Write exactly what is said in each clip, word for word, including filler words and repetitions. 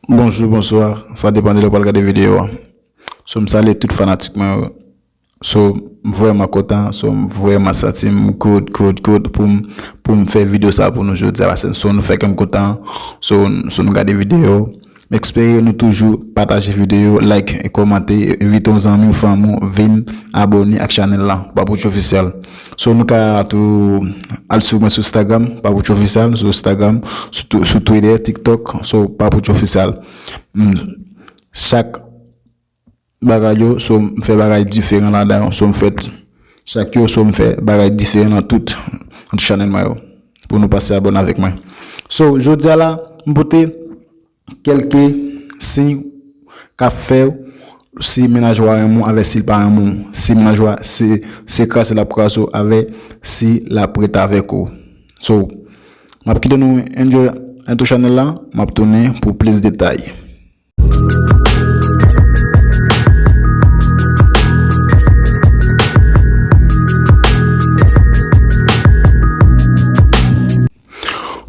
Bonjou, bonswa, sa depann de lè w pral gade videyo a. So, m salye tout fanatik mwen yo. So, m vrèman kontan, so, m vrèman santi m good, good, good pou m, pou m fè videyo sa pou nou jodi a, paske so, nou fè kè m kontan, so, so, nou gade videyo. M espere nou toujou pataje videyo, like e kòmante, envite yon zanmi ou fanmi w vin abòne ak chanèl la, Papouch Official. So, nou ka tou al swiv mwen sou Instagram, Papouch Official, sou Instagram, sou, sou Twitter, TikTok, so, Papouch Official. Mm, chak bagay yo, so, m fè bagay diferan ladan yo, so, m fè chak yo, so, m fè bagay diferan nan tout, nan tout chanèl mwen yo, pou nou pase abòne avèk mwen. So, jodi a la, m pote kèlke siy k ap fè w si mennaj ou a renmen w avè si l pa renmen w, si mennaj ou a se, se kraze l ap kraze w avè si l ap ret avèk ou. So, m ap kite nou enjoy entwo chanèl la, m ap tounen pou plis detay.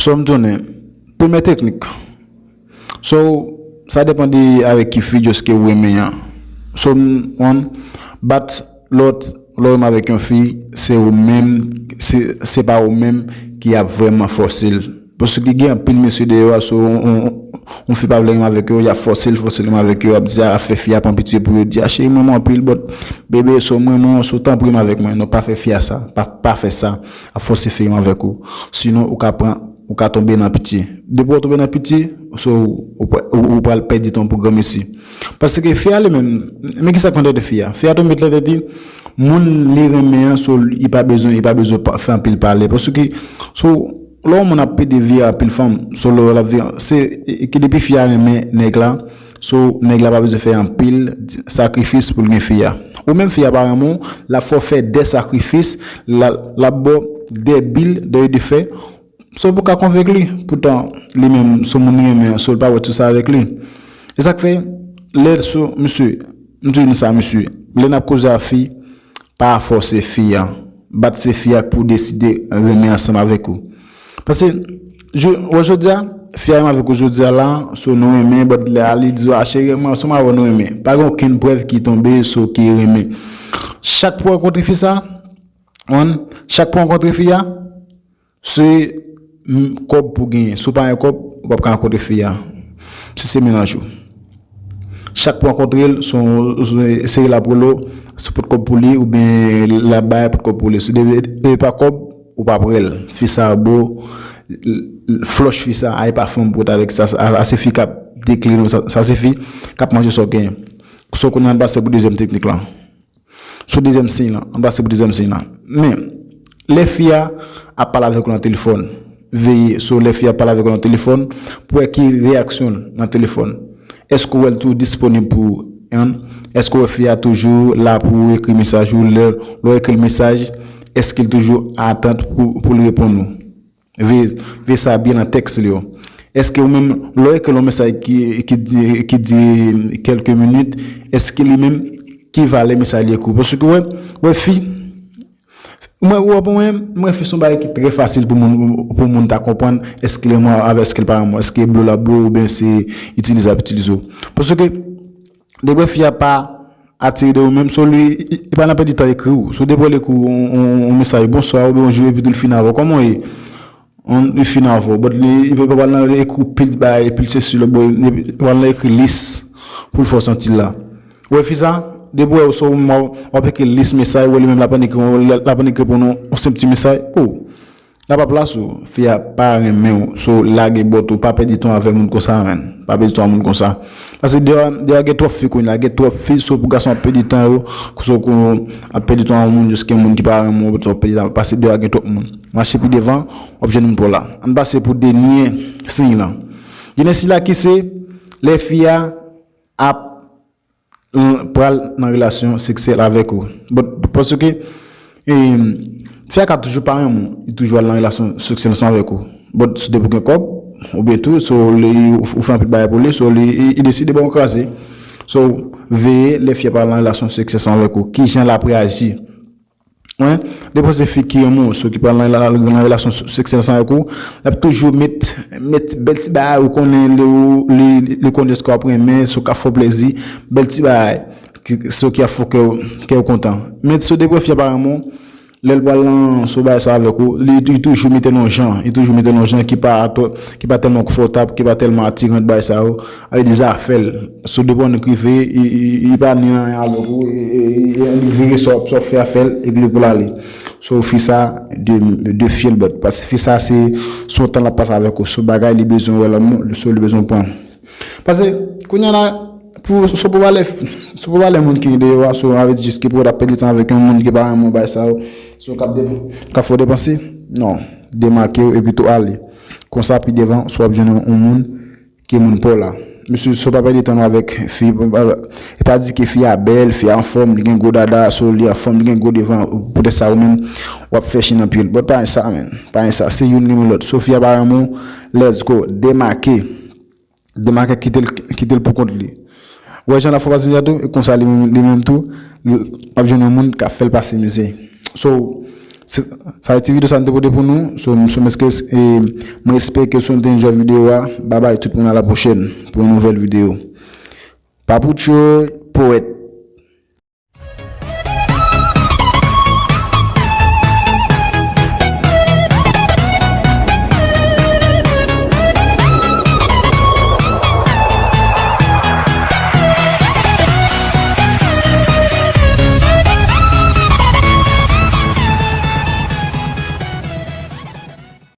So, m tounen. Premyè teknik. So, sa depann de avèk ki fi, èske ou renmen an. So, m, one, bat lòt, lè w renmen avèk yon fi, se ou menm, se, se pa ou menm ki ap vrèman fòse l. Paske gen anpil mesye deyò a, so, on, on, on fi pa vle renmen avèk yo, y ap fòse l, fòse l renmen avèk yo, y ap di, a, fè fi a pran pitye pou yo, di, a, cheri, m renmen w anpil, but, bebe, so, m renmen w, so, tanpri renmen avèk mwen. Non, pa fè fi a sa, pa, pa fè sa, ap fòse fi renmen avèk ou. Sinon, ou ka pran, ou ka tonbe nan pitye. Depi w tonbe nan pitye, so, ou, ou, ou pral pèdi tan pou granmesi. Paske fi a li menm, men ki sa k fè tande fi a? Fi a tonbe tèt li, moun li renmen an, so, li pa bezwen, li pa bezwen pa, fè anpil pale. Paske, so, lè yon moun ap pede vire anpil fanm, so, lè l ap vire, se, e, e, ki depi fi a renmen nèg la, so, nèg la pa bezwen fè anpil sakrifis pou l gen fi a. Ou menm fi a pa renmen w, l ap fè w fè de sakrifis, l a, l ap ba w de bil, de de fè, so pou ka konvenk li. Poutan, li menm, se yon moun li renmen an, so l pa wè tout sa avèk li. E sa k fè, lè so, mesye, m di nou sa, mesye, lè n ap koze a fi, pa fòse fi a. Bat se fi a pou deside renmen ansanm avèk ou. Paske, je, wè jodi a, fi a renmen avèk ou jodi a la, so nou renmen, but lè a li di, a cheri, mwen ansanm avè w nou renmen. Pa gen okenn prèv ki tonbe, so ki renmen. Chak pou w rankontre fi sa, on, chak pou w rankontre fi a, se, mm, kòb pou genyen. Si w pa gen kòb, ou p ap ka rankontre fi a. Si se mennaj ou. Chak pou rankontre l, se yon, se yon seri l ap rele w, si w pot kòb pou li, oubyen l ap bay, pot kòb pou li. Si depi, depi pa kòb, ou p ap wè l. Fi sa bo, l, l, flòch fi sa, a, e pa fanm pou w t avèk sa, a, a se fi k ap dekline w, sa, sa se fi k ap manje sa w genyen. So, kounye a n pase pou dezyèm teknik la. Sou dezyèm siy lan, ann pase pou dezyèm siy lan. Men, lè fi a ap pale avèk ou nan telefòn, veye sou lè fi a ap pale avèk ou nan telefòn, pou wè ki reyaksyon l nan telefòn. Èske w wè l toujou disponib pou ou? Èske w wè fi a toujou la pou ekri mesaj ou? Lè, lè w ekri l mesaj, èske l toujou atant pou, pou l reponn ou? Veye, veye sa byen nan tèks li yo. Èske ou menm, lè w ekri yon mesaj ki, ki di, ki di kèlke minit, èske li menm ki valè mesaj li ekri w? Paske wè, wè fi, mwen, wè pou mwen, mwen fi se yon bagay ki trè fasil pou moun, pou moun ta konprann, èske l renmen w avè, èske l pa renmen w, èske blo l ap blo w, oubyen se itilize l ap itilize w. Paske, depi fi a pa atire de ou menm, so li, li pa nan pèdi tan ekri w. So depi l ekri w yon, yon, yon mesaj, bonswa, oubyen bonjou, epi tou li fin avè w. Kòman w ye? On, li fin avè w. But li, li pa pral nan ekri w pil bagay, pil sesi, lòt bò, li pral nan ekri lis pou l fè w santi l la. Ou wè fi sa, depi w wè w sou w ap ekri lis mesaj, ou wè li menm l ap annik, l ap annik reponn ou yon senp ti mesaj. Oh, L ap ap plas ou, fi a pa renmen w, so lage bòt ou, pa pèdi tan avè moun konsa, menn. Pa pèdi tan ak moun konsa. Paske deyò, deyò gen twòp fi kounye a, gen twòp fi, so pou gason ap pèdi tan yo, so kou ap pèdi tan ak moun, jiske moun ki pa renmen w, w ap pèdi tan, paske deyò gen twòp moun. Mache pi devan, w ap jwenn moun pa w la. Ann pase pou dènye siy lan. Dènye siy la ki se, lè fi a ap l pral nan relasyon seksyèl avèk ou. But, paske, e, fi a ka toujou pa renmen w, li toujou al nan relasyon seksyèl ansanm avèk ou. But, si depi w gen kòb, oubyen tou, so, li, ou, ou fè anpil bagay pou li, so, li, li, li deside ba w kraze. So, veye lè fi a pral nan relasyon seksyèl ansanm avèk ou. Kijan l ap reyaji? Mwen, depi se fi ki renmen w, so ki pral nan nan relasyon seksyèl ansanm avèk ou, l ap toujou met met bèl ti bagay ou konnen li li li konnen sa w ap renmen, sa w ka fè w plezi, bèl ti bagay, sa w ki ap fè kè w kè w kontan. Men so depi fi a pa renmen w, lè l pral nan so bagay sa avèk ou, li li toujou mete l yon jan, li toujou mete l yon jan ki pa atò ki pa tèlman konfòtab, ki pa tèlman atiran bagay sa yo. Sa vle di zafè l. So depi w rive, li pa ni anyen avèk ou, li vire sa w ap fè afè l epi li pou l ale. So fi sa de de fyèl bòt. Paske fi sa se se yon tan l ap pase avèk ou. Se yon bagay li bezwen wè lanmou, so li bezwen pran. Paske kounye a la, pou se pou valè se pou valè moun ki deyò a, so avè di jis ki pou w ap pèdi tan avèk yon moun ki pa renmen w bagay sa yo. So k ap depan k ap fè w depanse. Non, demake w epi tou ale. Konsa pi devan, so w ap jwenn yon moun ki moun pa w la. Mesye, so pa pèdi tan nou avèk fi. E pa di ke fi a bèl, fi a anfòm, li gen gwo dada, so li anfòm, li gen gwo devan, poutèt sa ou menm w ap fè chen nan pye l. But pa gen sa, men. Pa gen sa. Se youn renmen lòt. So fi a pa renmen w, let's go. Demake. Demake, kite l kite l pou kont li. Ou wè jan la fò pase mizè tou, e konsa li menm li menm tou, l ap jwenn yon moun k ap fè l pase mizè. So, se sa se ti videyo sa m te pote pou nou. So, m sou m espere e mwen espere ke si w te enjoy videyo a, babay tout moun, a la pwochèn pou yon nouvèl videyo. Papoucho, powèt.